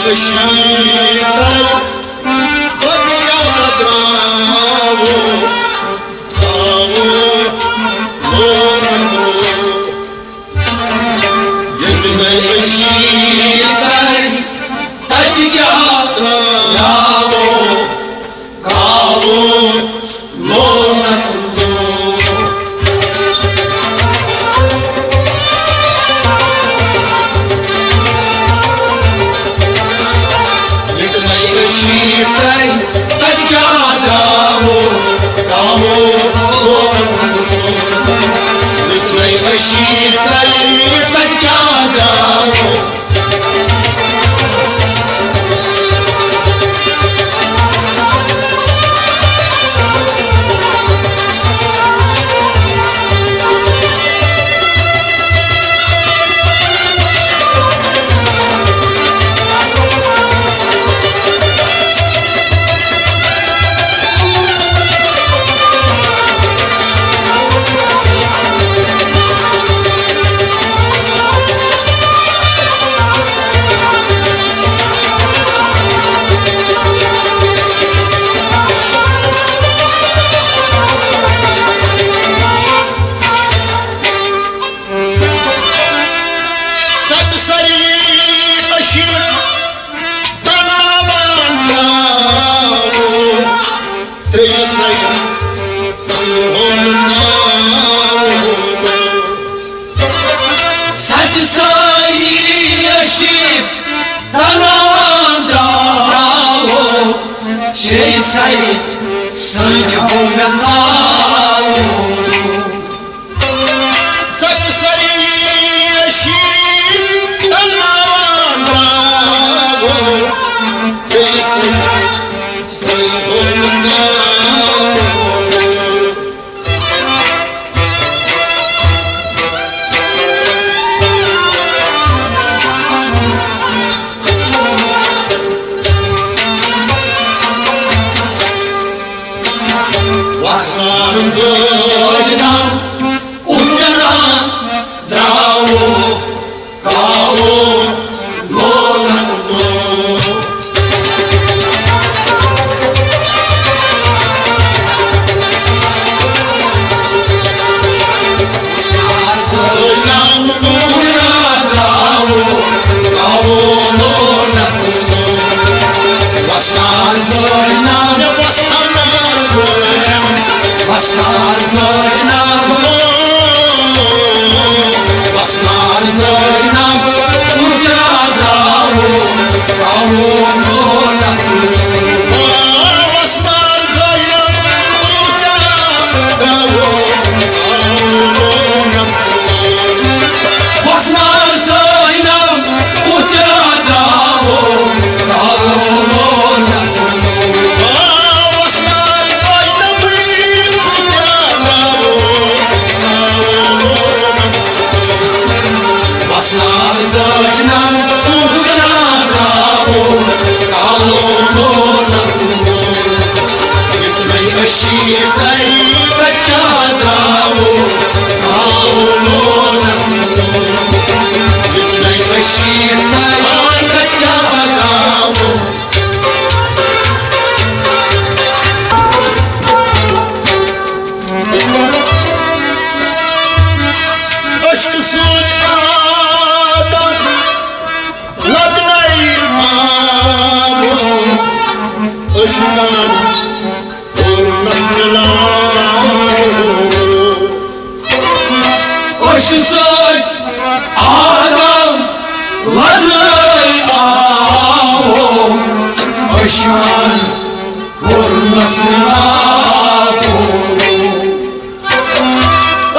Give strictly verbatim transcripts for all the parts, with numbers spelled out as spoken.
کٔشیٖرِ تَل پَتہٕ کیٛاہ بدراوو، تھاوو لونَن لوٗر۔ ییٚتہِ نَے کٔشیٖرِ تَل تَتہِ کیٛاہ ترٛاوو، تھاوو لونَن لوٗر۔ ییٚتہِ نَے کٔشیٖرِ تَل تَتہِ کیٛاہ ترٛاوو، تھاوو لونَن لوٗر۔ ییٚتہِ نَے کٔشیٖرِ تَل تَتہِ کیٛاہ ترٛاوو۔ سَتہِ سَرِ کٔشیٖرِ تَناوان ترٛاوو، ترٛیٚیہِ سَرِ سَرِ ہُنٛد ژاوُل۔ سَتہِ سَرِ کٔشیٖرِ تَناوان ترٛاوو، شیٚیہِ سَرِ سَرِ ہُنٛد ژاوُل۔ سَتہِ سَرِ کٔشیٖرِ تَناوان ترٛاوو، بیٚیہِ سَرِ سَرِ ہُنٛد ژاوُل۔ وۄستان زٲج ناو اُجڑان درٛاوو، کاوو لونَن لوٗر۔ عشقہٕ سۭتۍ آدم لدنے آمُت، عشقن کوٚرنس مِلاو۔ عشقہٕ سۭتۍ آدم لدنے آمُت، عشقن کوٚرنس مِلاو۔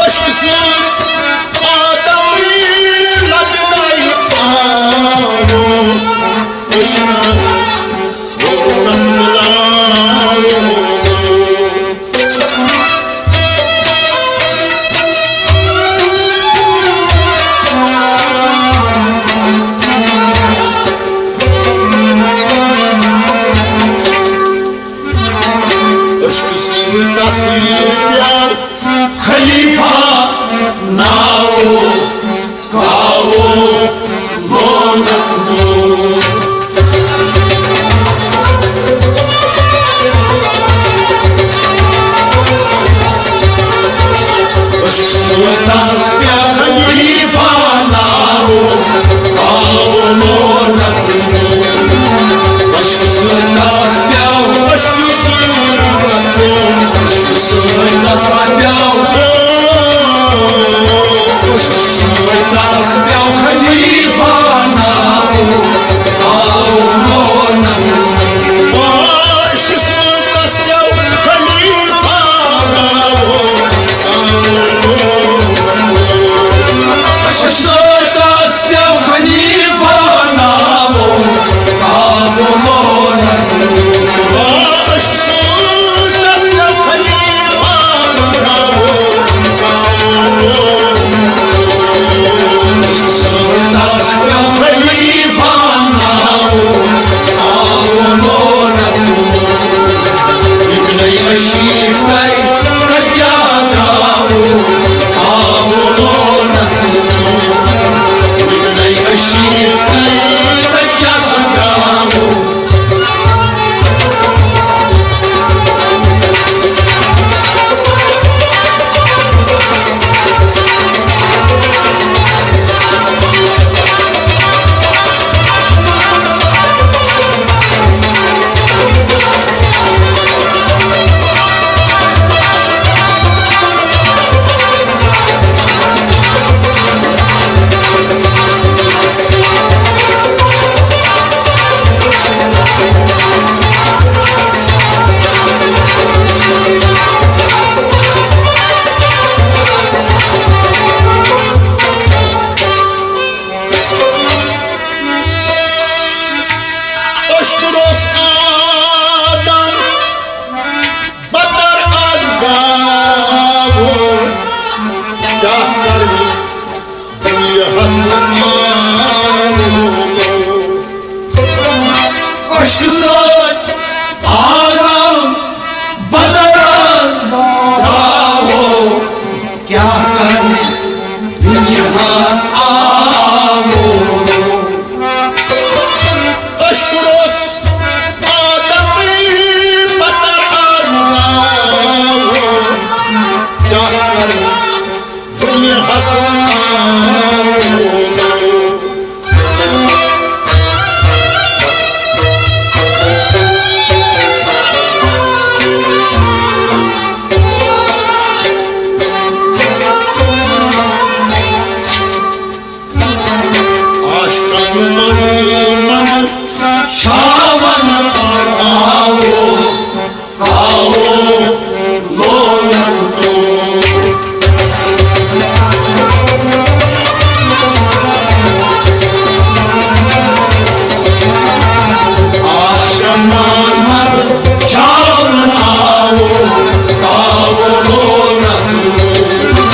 عشقہٕ سۭتۍ آدم لدنے آو، عشقن کوٚرنس مِلاو۔ حسن آلودو۔ عشقہٕ سۭتۍ آرام بدر از داوو، کیٛاہ کرِ دُنیاہس آلودو۔ عشق روٚس آدمٕے بدر از داوو، کیٛاہ کرِ دُنیاہس آلودو۔ عاشقن منٛز منٛز شاون آوو، آوو لولن تو۔ عاشقن منٛز منٛز شاون آوو، آوو لولن تو۔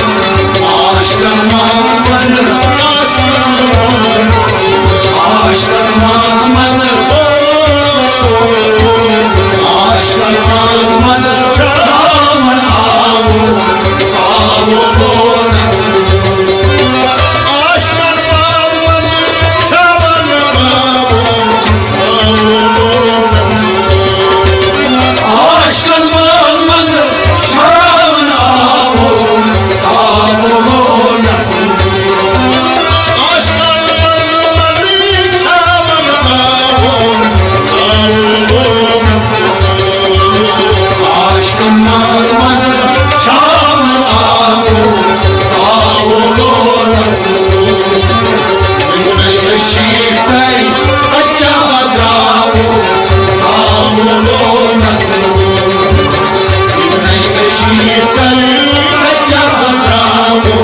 عاشقن منٛز منٛز، عاشقن منٛز منٛز، عاشقن منٛز منٛز، عاشقن منٛز منٛز، شامن آوو، آوو لولن۔ عاشقن منٛز منٛز، شامن آوو، آوو لولن۔ عاشقن منٛز منٛز، شامن آوو، آوو لولن۔ عاشقن منٛز منٛز، شامن آوو، آوو لولن۔ عاشقن منٛز منٛز، شامن آوو، آوو لولن۔ یِمنٕے عشیٖق تۄہہِ تَتہِ کیٛاہ سا درٛاوُ، آوُ لولن۔ یِمنٕے عشیٖق تۄہہِ تَتہِ کیٛاہ سا درٛاوُ۔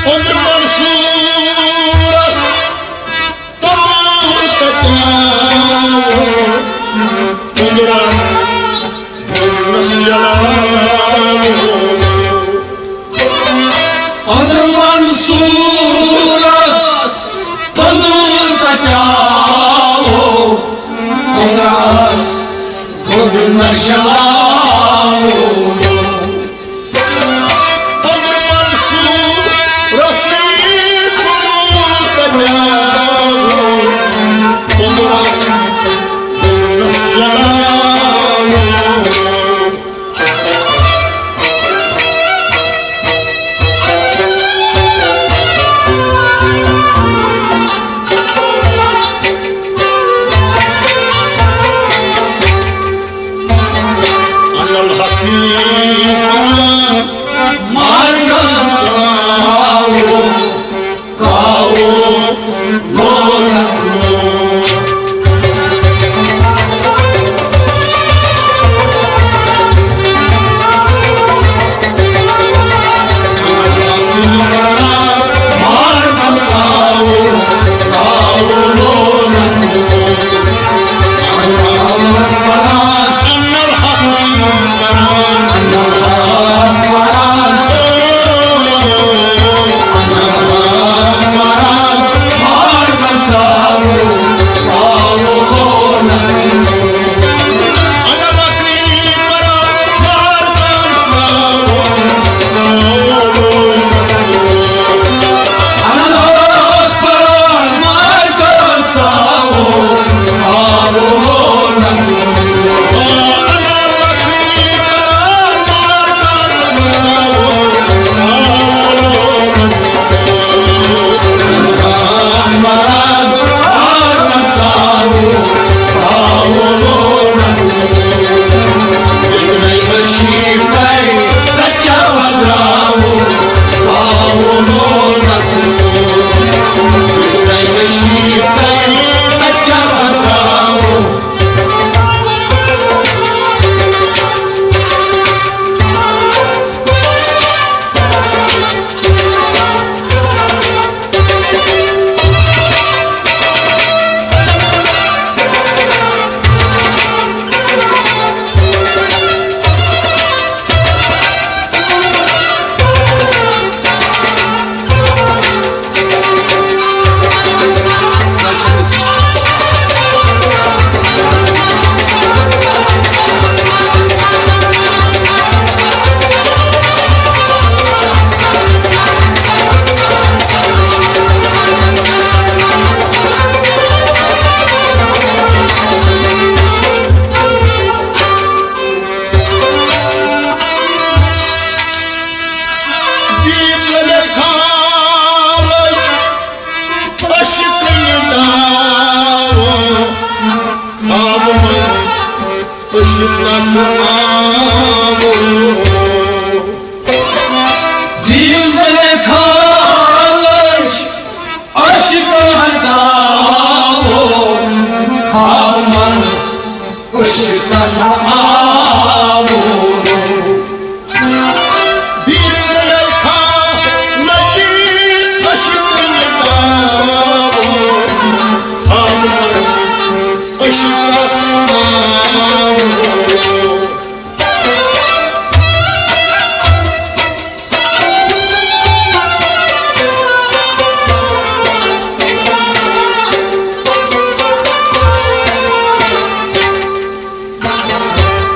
أنٛدرٕ منصوٗرس توٚمُل تتیٛاو، أنٛدرس دوٚپنس یلاو۔ أنٛدرٕ منصوٗرس توٚمُل تتیٛاو، أنٛدرس دوٚپنس یلاو۔ أنٛدرٕ منصوٗرس توٚمُل تتیٛاو، أنٛدرس دوٚپنس یلاو۔ تس آمُت۔ دِیِو زلیخا لٔنٛجۍ، عشقس داوو، ہاو منٛز عشقس آوو۔ دِیِو زلیخا لٔنٛجۍ، عشقس داوو، ہاو منٛز عشقس آوو۔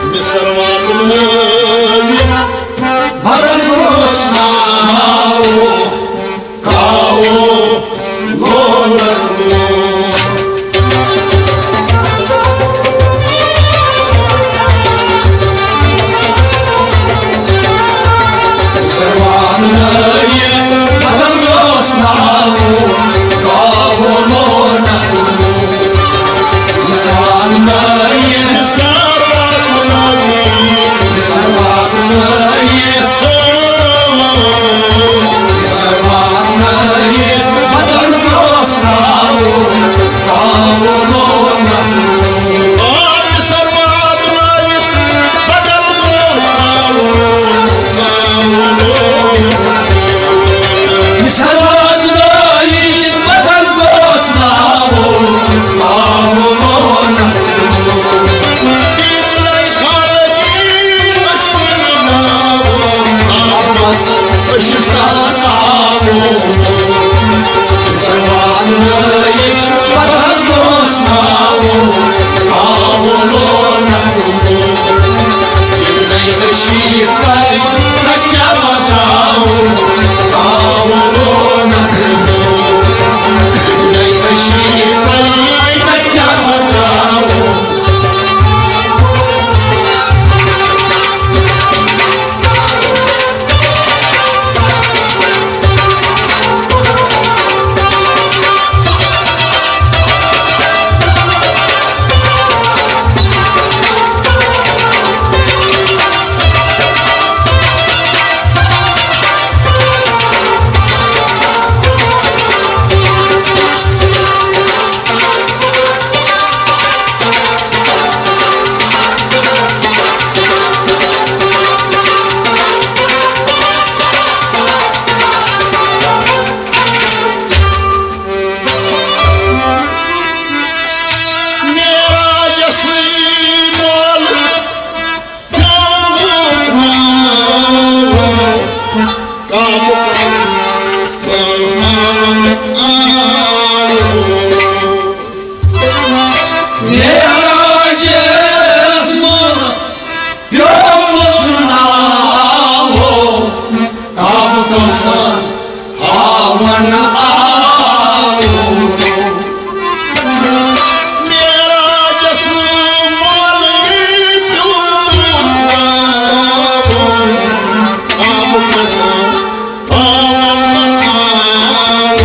مصر واتنٲوِتھ بدن گوس ناو۔ کاوو لولک نور۔ سروان نٲیِن بدل گوس ناو، کاوو لولک نور۔ سروان نٲیِن، سروان نٲیِن، سروان نٲیِن۔ معراجس منٛز پیوٚمُت ناو، اب کم سن ہاون آو۔ معراجس مولوی پیوٚمُت ناو، اب کم سن ہاون آو۔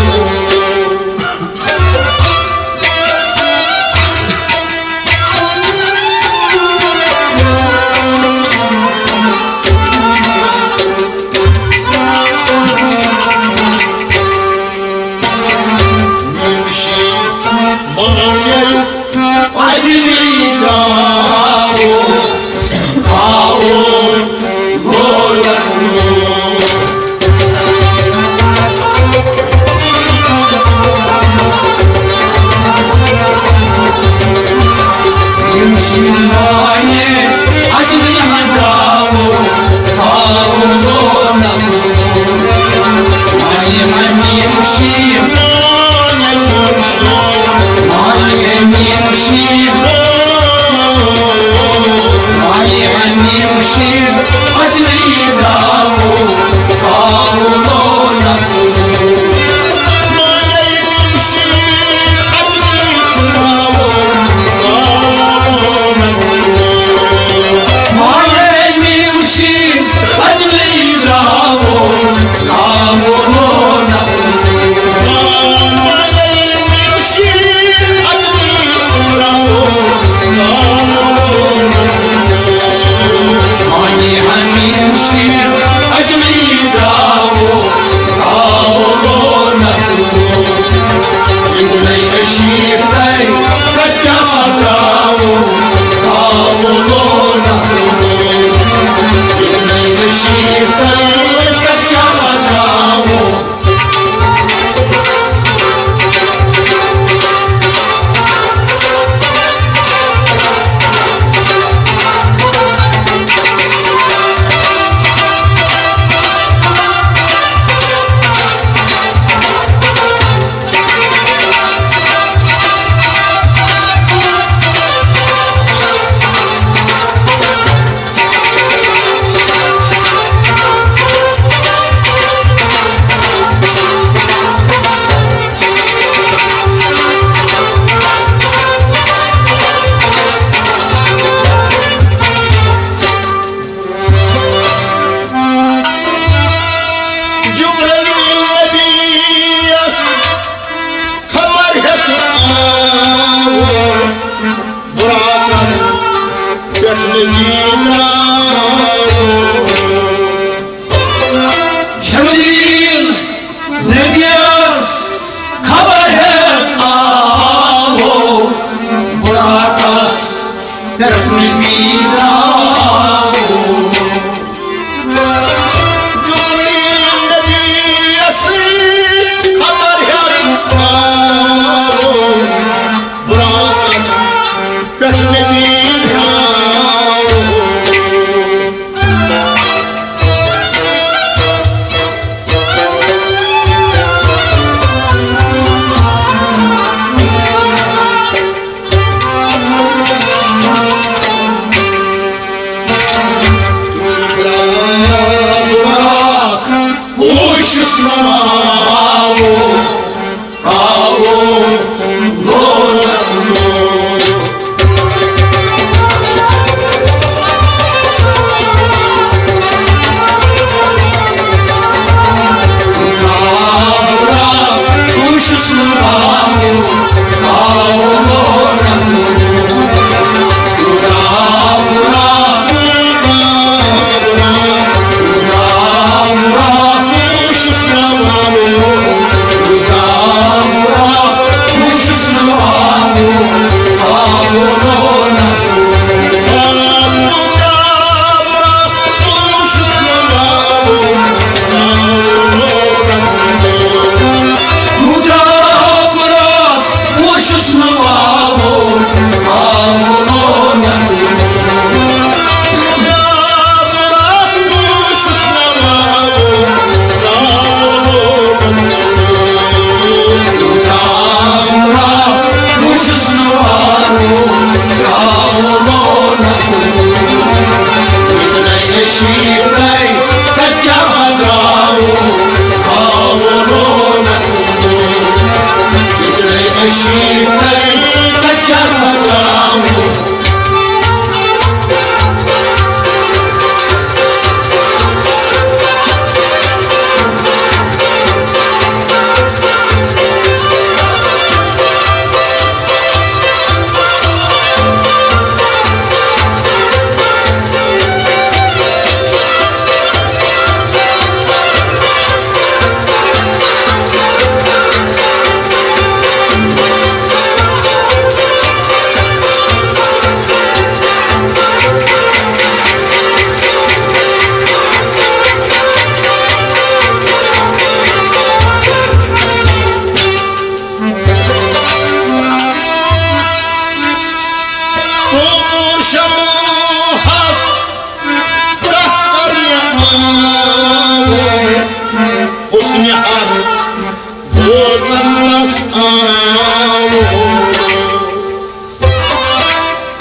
آو۔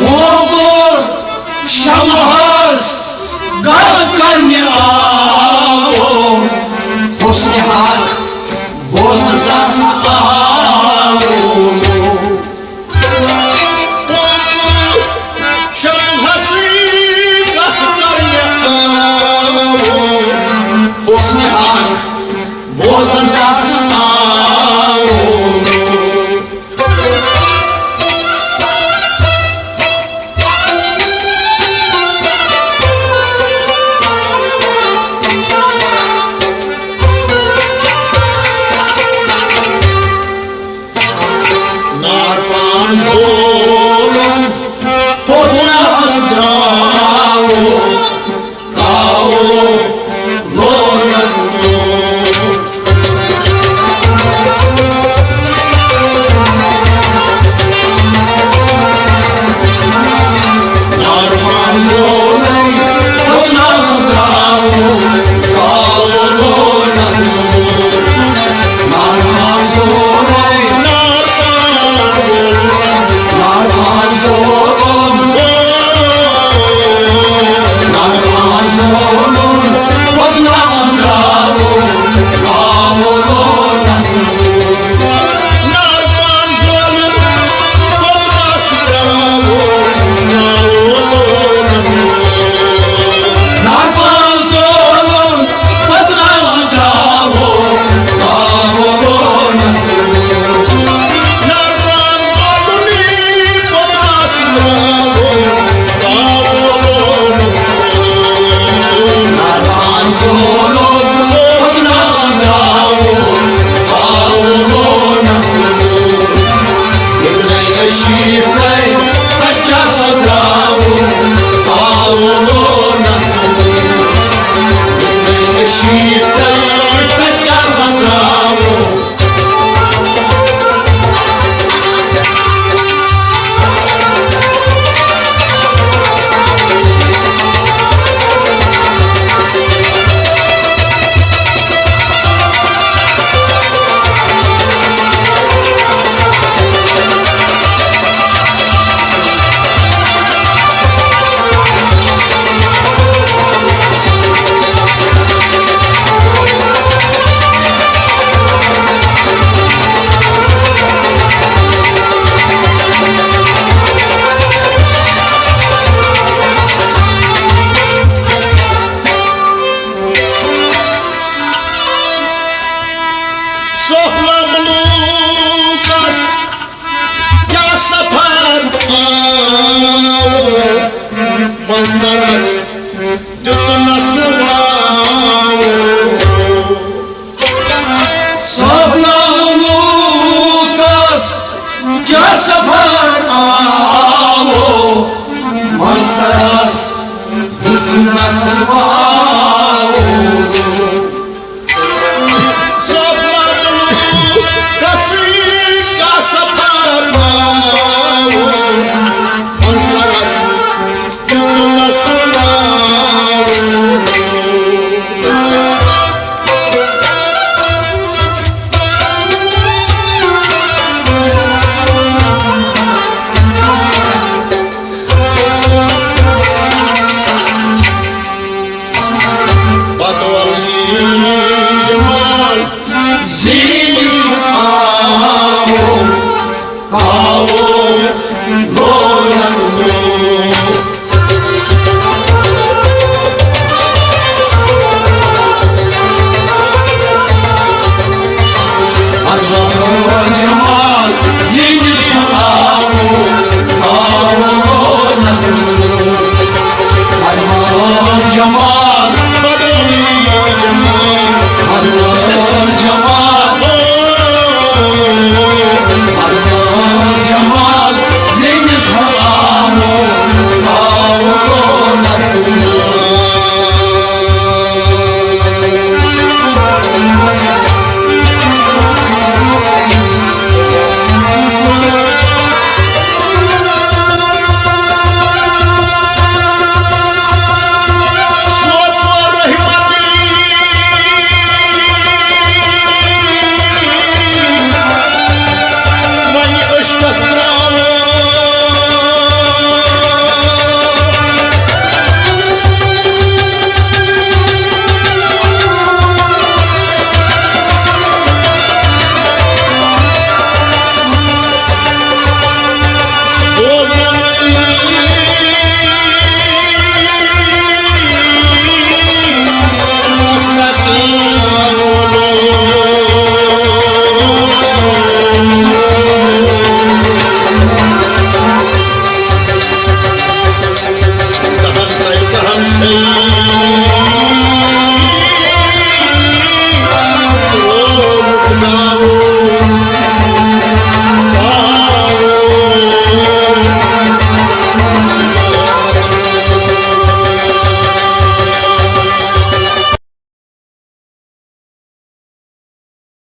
اوکُر شمہس گل کرنہِ آو، حسنِ حق بوزنس آو۔ شمہس کتھ کرنہِ آو، حسنِ حق بوزنس آو۔ نارپان ظولم پوٚتُس درٛاو، آو لونن۔ نارپان ظولم پوٚتُس درٛاو، آو لونن۔ نارپان ظولم، نارپان ظولم، نارپان ظولم پوٚتُس درٛاو، آو لونن۔ نارپان ظولم پوٚتُس درٛاو، آو لونن۔ نارپان ظولم پوٚتُس درٛاو، آو لونن۔ نارپان ظولم پوٚتُس درٛاو، آو لونن۔ نارپان ظولم پوٚتُس درٛاو، آو لونن۔ ییٚتہِ نَے أشیٖر تۄہہِ، تَتہِ کیٛاہ سا درٛاوُن؟ آو لونن۔ ییٚتہِ نَے أشیٖر تۄہہِ، تَتہِ کیٛاہ سا درٛاوُن؟ سۄپھ مخلوٗقس کیٛاہ سفر آو، منظرس